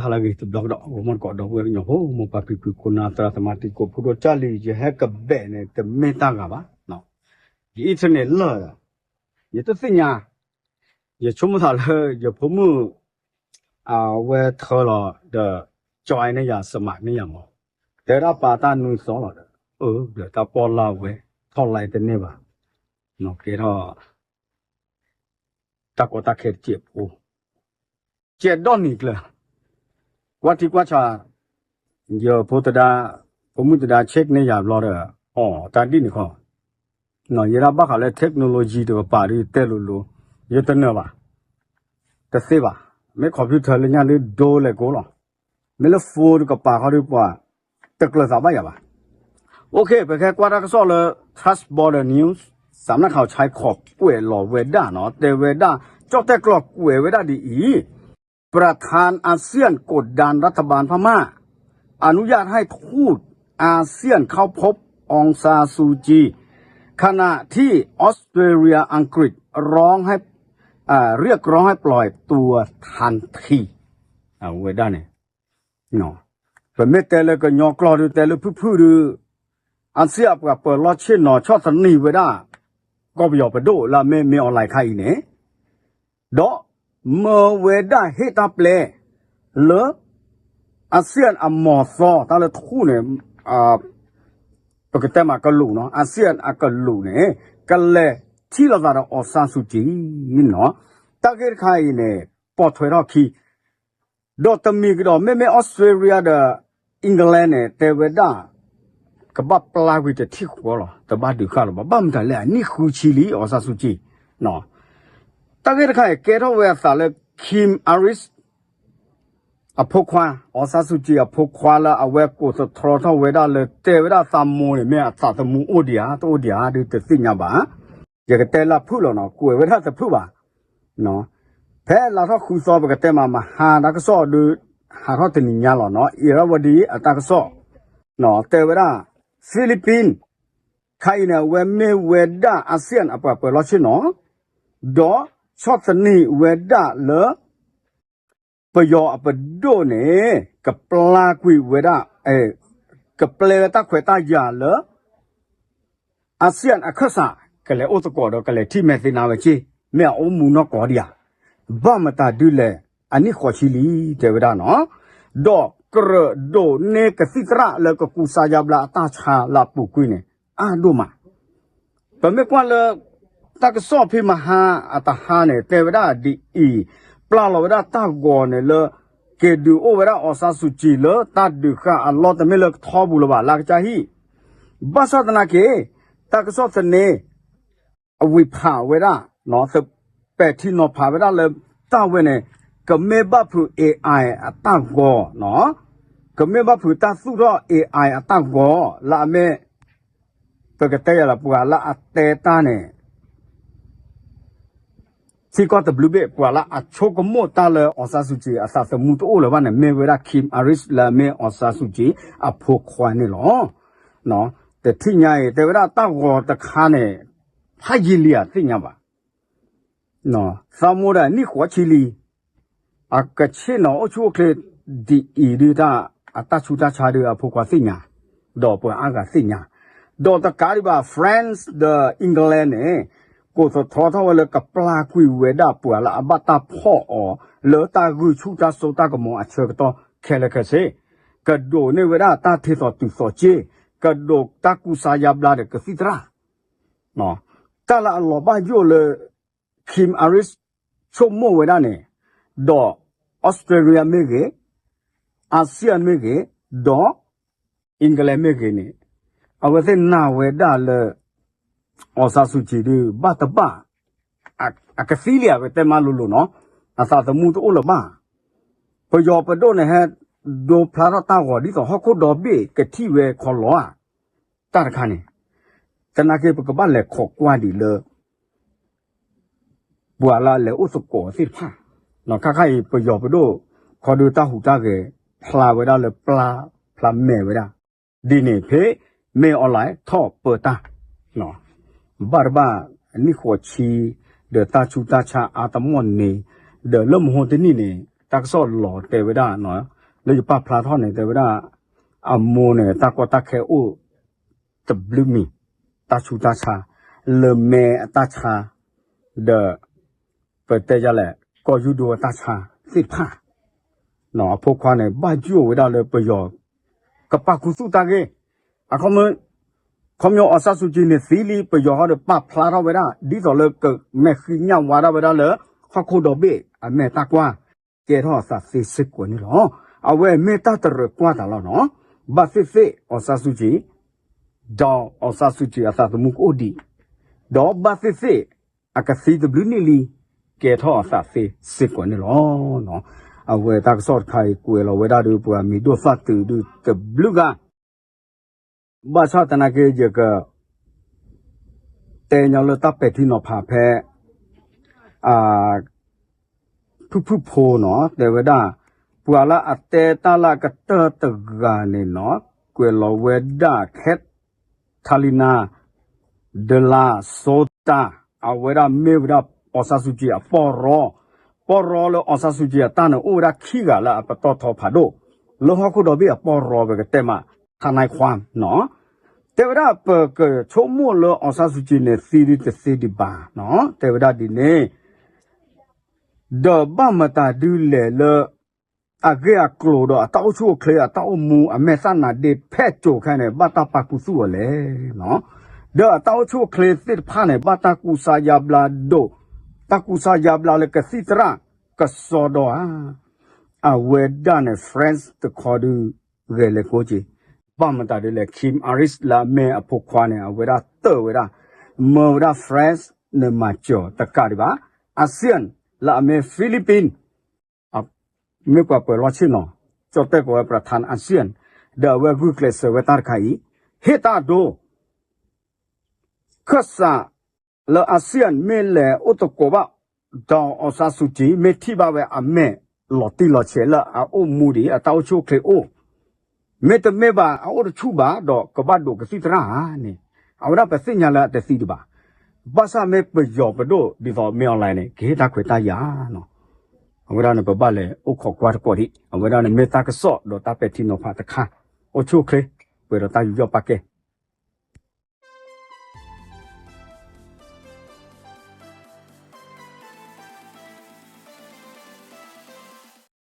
ဟါလၢအဂ့ၤတဘျီကဒီး ဂီၤမီၢ်တကိးဒီပုၢ်ဝဲၢ်ကညီဖိ မိၢ်ပၢ်ဖံဖု ခိၣ်နၢ်သရၣ်သမါတံၤသကိး ဖိဒိၣ်ကၢ်လံၤ ယဟဲကဘဲးန့ၣ် တမ့ၢ်တၢ်ဂၤဘၣ်. ယ internet လၢာ်ဒီး ယတသ့ၣ်ညါ ယဆိကမိၣ်သးလၢယဖိမုၣ် အဝဲထၢလီၤဒီး join န့ၢ်ယၤ စမးန့ၢ်ယၤမး တဲဒၣ်ပာ်တၢ်နွံသီလီၤဒီး အၢ ဒီးတၢ်ပီၣ်လၢ်ဝဲ ထီၣ် line တန့ၢ်ဘၣ် ကဲထီၣ် တၢ်ကီတၢ်ခဲတစဲးဖိ ကဲဒီနံၤကျၢၤ ကွၢ်ထံကွၢ်ဆး ယဖိသဒါ ဖိမုၣ်သဒါ check န့ၢ်ယၤဘျီဒီး အီၤ တၢ်ဒ်န့ၣ်ခီ ယဲဒၣ်ဘၣ်ဃးလၢ technology တကပၤဒီး ယတဲလိၤလိၤ ယတနၢၤဘၣ် တသ့ဘၣ် မ့ၢ် computer လၢညါဒုးဒိလဲၤကိးလီၤ မ့ၢ်လၢ phone တကပၤခီဒုးပှၤ တကျၢၤသးဘၣ်ယၤဘၣ် OK ပကဟဲကွၢ်တၢ်ကစီၣ်လၢ Trust Border News သးနၢ်ခီၣ်ဆဲးခီးကွဲးလီၤဝဲဒၣ်နီၤ တဲဝဲဒၣ် ကၠီၣ်တဲၣ်ကျီၢ်ကွဲးဝဲဒၣ်ဒ်အံၤ ประธานอาเซียนกดดันรัฐบาลพม่า อนุญาตให้ทูตอาเซียนเข้าพบองซานซูจี ขณะที่ออสเตรเลียอังกฤษ ร้องให้ เรียกร้องให้ปล่อยตัวทันที အဝဲဒၣ်န့ၣ် ပမ့ၢ်တဲလၢကညီကျိာ်ဒုး တဲလၢဖုၣ်ဖုၣ်ဒုး အစံၣ်အပှၤပၢၤလီၢ်ဆ့ၣ်နီၤ ဆီၣ်သနံးဝဲဒၣ် ကီၢ်ပယီၤပဒိၣ်လၢအမ့ၢ် မင်းအောင်လှိုင် ခါအံၤန့ၣ် ဒီးမၢဝဲဒၣ်ဟ့ၣ်တၢ်ပျဲ လၢ အစံၣ်အမီၤသီ တၢ်လၢထူၣ်န့ၣ် ပကတဲမးကလူးနီၤ အစံၣ်အကလူးန့ၣ် ကလဲၤထံၣ်လိာ်သးဒီးအီၣ်စၣ်စူၤကံနီၤ တၢ်ဂ့ၢ်တခါအံၤန့ၣ် ပိာ်ထွဲထီၣ်ခံ ဒီးတမံၤကဒီး မ့မ့ၢ်အီစထြ့လယါဒီး England န့ၣ် တဲဝဲဒၣ် ကဘၣ်ပျၢ်ကွံာ်တထံၣ်ဃီလီၤ တဘၣ်ဒုးဃာ်လၢၤဘၣ် ဘၣ်မတၤလဲၣ် အနံၣ်ဃုဆံလံ အီၣ်စၣ်စူၤကံ တၢ်ဂ့ၢ်တခါအံၤ ကဲထီၣ်ဝဲအသးလၢ Kim Aris အဖိခွါ အီၣ်စၣ်စူၤကံအဖိခွါလၢအဝဲကိးသတြီထီၣ်ဝဲဒၣ်လၢတဲဝဲဒၣ်သးမိၢ်န့ၣ် မ့ၢ်အသးသမူအိၣ်ဒံးဧါ တအိၣ်ဒံးဧါ ဒုးတသ့ၣ်ညါဘၣ် ယကတဲလၢဖုၣ်လီၤနီၤ ကွဲးဝဲဒၣ်တဖုၣ်ဘၣ် ဖဲလါထီၣ်ဃုသီ ပကတဲမး မဟါတၢ်ကစီၣ်ဒီး ဟးထီၣ်တနံၤညါလီၤနီၤ အ့ၤရၣ်ဝဒံအတၢ်ကစီၣ် တဲဝဲဒၣ် Philippines ခါအံၤန့ၣ် အဝဲမ့ၢ်ဝဲဒၣ် အစံၣ်အပှၤပၢၤလီၢ်ဆ့ၣ်နီၤ ဒီးဆီၣ်သနံးဝဲဒၣ်လၢ ပယီၤအပဒိၣ်န့ၣ် ကပျၢ်ကွံာ်ဝဲဒၣ် ကပျဲဝဲတၢ်ခွဲးတၢ်ယာ်လၢ အစံၣ်အခၢၣ်စး ကလဲၤအိၣ်သကိးဒီး ကလဲၤထံၣ်မဲာ်သ့ၣ်နါဝဲက့ မ့ၢ်အအိၣ်မူနီၢ်ကီၢ်ဒံးဧါ ဘၣ်မတၤဒုးလဲၣ် အနံၣ်ဃိးဆံလံ တဲဝဲဒၣ်နီၤ ဒီးကြၢးဒိးန့ၢ်ကသံၣ်သရၣ်လၢကကူစါယါဘျါအတၢ်ဆါလၢအပူၤကွံာ်န့ၣ် အါဒိၣ်မး ပမ့ၢ်ကွၢ်လၢ တၢ်ကစီၣ်ဖဲမဟါအတဟါန့ၣ် တဲဝဲဒၣ်ဒ်အံၤ, ပျၢ်လီၤဝဲဒၣ်တၢ်ဂီၤန့ၣ်လၢ က့ၤဒုးအိၣ်ဝဲဒၣ်အီၣ်စၣ်စူၤကံၤလၢတၢ်ဒုးဃာ်အလီၢ်တမ့ၢ်လၢကထီပူၤလၢၤဘၣ် လၢကစၢ်ဟံၣ်, ဘၣ်ဆၣ်သနာ်က့ တၢ်ကစီၣ်သန့ အဝံၤဖးဝဲဒၣ် ပဲာ်ထံနီၤဖးဝဲဒၣ်လၢ တၢ်ဝဲန့ၣ် ကမ့ၢ်ဘၣ်ဖုး AI အတၢ်ဂီၤ, ကမ့ၢ်ဘၣ်ဖုးတၢ်သူၣ်ထီၣ် AI အတၢ်ဂီၤ လၢအမ့ၢ် ပကတဲယၤလၢပှၤလၢအတဲတၢ်န့ၣ် ထံကီၢ်တဘျုးဘ့ၣ် ပှၤလၢအဆိကမိၣ်တၢ်လၢအီၣ်စၣ်စူၤကံၤအသးသမူတအိၣ်လၢၤဘၣ်န့ၣ် မ့ၢ်ဝဲဒၣ် Kim Aris လၢအမ့ၢ်အီၣ်စၣ်စူၤကံၤအဖိခွါန့ၣ်လီၤ. တထံၣ်ညါအံၤ တဲဝဲဒၣ်တၢ်ဂီၤတခါန့ၣ် ဖးယံာ်လံဧါသ့ၣ်ညါဘၣ် သးမိၢ်ဒီးနံၣ်ဃိးဆံလံ, အကဆ့ၣ်နီၤအိၣ်ဆူၣ်အိၣ်ချ့ဒ်အံၤဒုးတၢ် အတၢ်ဆူးတၢ်ဆါဒုးအဖိခွါသ့ၣ်ညါ, ဒီးပှၤအါဂၤသ့ၣ်ညါ, ဒီးတကးဒံးဘၣ် France ဒီး England န့ၣ် ကိးသထီထီၣ်ဝဲလၢကပျၢ်ကွံာ်ဝဲဒၣ်ပှၤလၢအဘၣ်တၢ်ဖီၣ်အီၤ လၢတၢ်ဂုာ်ဆူၣ်တၢ်စိတၢ်ကမီၤအဆၢကတီၢ်ခဲလၢာ်ခဲဆ့, ကဒိးန့ၢ်ဝဲဒၣ်တၢ်ထံသီတုၤသီစ့, ကဒိးတၢ်ကူစါယါဘျါဒီးကသံၣ်သရၣ် တၢ်လၢအလီၤဘၣ်ယိၣ်လၢ Kim Aris ဆိကမိၣ်ဝဲဒၣ်န့ၣ်, ဒီး Australia မ့ၢ်ဂ့ၤ, ASEAN မ့ၢ်ဂ့ၤ, ဒီး England မ့ၢ်ဂ့ၤန့ၣ်, အဝဲသ့ၣ်နာ်ဝဲဒၣ်လၢ အီၣ်စၣ်စူၤကံၤဒုး ဘၣ်တဘၣ် အကသံလံဧါ ပတဲမးလိၤလိၤနီၤ, အသးသမူတအိၣ်လၢၤဘၣ်. ပယီၤပဒိၣ်န့ၣ်ဟဲဒိဖျါထီၣ်တၢ်ဂီၤဒ်သိးဟီၣ်ခိၣ်ဒီဘ့ၣ်ကထံၣ်ဝဲခီလီၤဧါ, တၢ်တခါန့ၣ်, သနာ်က့ပကဘၣ်လဲၤခိးကွၢ်ဒံးလၢ ပှၤလၢအလဲၤအိၣ်သကိးသ့ၣ်တဖၣ်, ခါခါအံၤ ပယီၤပဒိၣ် ခီဒုတၢ်ဟူးတၢ်ဂဲၤ ဖျါဝဲဒၣ်လၢပျၢ် ဖျါမဲာ်ဝဲဒၣ်, ဒ်န့ၣ်ဖဲ မ့ၢ်အီၤလဲၣ်ထီၣ်ပၢတၢ် ဘၣ်တဘၣ် နံၣ်ဃိးဆံ ဒီးတၢ်ဆူးတၢ်ဆါအါတမီၢ်န့ၣ်, ဒီးလၢမဟိတနံၣ်န့ၣ် တၢ်ကစီၣ်လီၤတဲဝဲဒၣ်နီၤ, လၢယပာ်ဖျါထီၣ်န့ၣ် တဲဝဲဒၣ် အမိၢ်န့ၣ် တၢ်ကီတၢ်ခဲအိၣ် တဘျုးမံၤ, တၢ်ဆူးတၢ်ဆါ, လၢမဲအတၢ်ဆါ, ဒီး ပတဲယလဲၣ် ကီၢ်ယူဒိအတၢ်ဆါသ့ၣ်တဖၣ် အဖိခွါန့ၣ် ဘၣ်ယိၣ်ဝဲဒၣ်လၢပယီၤ ကပာ်ခူသူၣ်တၢ်ဂ့ၢ်, အခီပညီ ခီပညီ အောင်ဆန်းစုကြည်န့ၣ်သံလံ ပယီၤဟီဒီးပာ်ဖျါထီၣ်ဝဲဒၣ် ဒ်သိးလၢကမဲာ်ဃံညၣ်ဝါဒၣ်ဝဲဒၣ်လၢ ဟီၣ်ခိၣ်ဒီဘ့ၣ်အမဲာ်တၢ်ကွၢ် ကဲထီၣ်အသးသ့စ့ၢ်ကီးန့ၣ်လီၤ. အဝဲမ့ၢ်တၢ်တရၢၣ်ကွၢ်တၢ်လီၤနီၤ, ဘၣ်သ့ၣ်သ့ၣ် အောင်ဆန်းစုကြည် ဒီး အောင်ဆန်းစုကြည် အသးသမူကအိၣ်ဒံး, ဒီးဘၣ်သ့ၣ်သ့ၣ် အကသံတဘျုးနံၣ်လံ ကဲထီၣ်အသးသ့စ့ၢ်ကီးန့ၣ်လီၤ. အဝဲတၢ်ကစီၣ်တခါအံၤ ကွဲးလီၤဝဲဒၣ်ဒီးပှၤမံၤဒိၣ်သၣ်တုၤဒုးတဘျုးဂၤ ဘၣ်ဆၣ်သနာ်က့ ယက တဲညီလၢတၢ်ပဲာ်ထံနီၤဖးဖဲ ဖုၣ်ဖုၣ်ဖိနီၤ တဲဝဲဒၣ် ပှၤလၢအတဲတၢ်လၢအကတၢၢ်တဂၤန့ၣ်နီၤ ကွဲးလီၤဝဲဒၣ် Catalina de la Sota အဝဲဒၣ်မ့ၢ်ဝဲဒၣ် အောင်ဆန်းစုကြည် အပီၢ်ရီ, ပီၢ်ရီလၢ အောင်ဆန်းစုကြည် အတၢ်န့ၣ် အိၣ်ဝဲဒၣ်ခံဂၤလၢအပတီၢ်ထီဖးဒိၣ် လၢဟီၣ်ခိၣ်ဒီဘ့ၣ်အပီၢ်ရီ ပကတဲမး ထါနၢ်ခွါနီၤ တဲဝဲဒၣ် ပကဆိကမိၣ်လၢ အောင်ဆန်းစုကြည် န့ၣ် သံဒုတသ့ဒံးဘၣ်နီၤ တဲဝဲဒၣ်ဒ်န့ၣ် ဒီးဘၣ်မတၤဒုလဲၣ်လၢ အဂ့ၢ်အကျိၤဒီးအတၢ်အိၣ်ဆူၣ်အိၣ်ချ့ အတၢ်အိၣ်မူ အမဲာ်သၣ်နါဒ့ဖဲစိၤခဲအံၤန့ၣ် ဘၣ်တၢ်ပာ်ခူသူၣ်အီၤလဲၣ်နီၤ ဒီးအတၢ်အိၣ်ဆူၣ်အိၣ်ချ့သ့ၣ်တဖၣ်န့ၣ် ဘၣ်တၢ်ကူစါယါဘျါဒိၣ်, တၢ်ကူစါယါဘျါလၢကသံၣ်သရၣ်ကစီဒီဧါ အဝဲဒၣ်န့ၣ် France တခီဒုး ဂဲၤလဲၤကိးက့ၤ, ဘၣ်မတၤဒ်လဲၣ် Kim Aris လၢအမ့ၢ်အဖိခွါန့ၣ် အဝဲဒၣ်တၢၢ်ဝဲဒၣ်, မၢဝဲဒၣ် France န့ၣ်မၤစၢၤတကးဒံးဘၣ်, ASEAN လၢအမ့ၢ် Philippines မ့ၢ်ပှၤပၢၤလီၢ်ဆ့ၣ်နီၤ, ကၠီၣ်တဲၣ်ကိးဝဲ ประธานอาเซียน ဒီးအဝဲဂုာ်ကျဲးစၢးဝဲတၢ်တခါအံၤ, ဟ့ၣ်တၢ်အဒိ ခၢၣ်စးလၢ ASEAN မ့ၢ်လဲၤအိၣ်သကိးဘၣ်ဒီး အောင်ဆန်းစုကြည် မ့ၢ်ထံၣ်ဘၣ်ဝဲအမဲာ်လီၤတံၢ်လီၤဆဲးလၢအအိၣ်မူဒံး အတၢ်အိၣ်ဆူၣ်အိၣ်ချ့အိၣ်, မ့တမ့ၢ်ဘၣ် အအိၣ်တဆူၣ်ဘၣ်ဒီးကဘၣ်ဒိးကသံၣ်သရၣ်ဧါန့ၣ်, အဝဲဒၣ်ပသ့ၣ်ညါလၢအတသံဒံးဘၣ်. ဘၣ်ဆၣ်မ့ၢ်ပယီၤပဒိၣ်ဒ်သိး မင်းအောင်လှိုင် န့ၣ် ကဟ့ၣ်တၢ်ခွဲးတၢ်ယာ်နီၤ, အဝဲဒၣ်န့ၣ် ပဘၣ်လဲၤအိၣ်ခိးကွၢ်တကိးဒံး, အဝဲဒၣ်န့ၣ်မ့ၢ်တၢ်ကစီၣ်ဒီးတၢ်ပဲာ်ထံနီၤဖးတခါ, အိၣ်ဆူၣ်အိၣ်ချ့, ပှဲၤဒီးတၢ်ယူးယီၣ်ပာ်ကဲ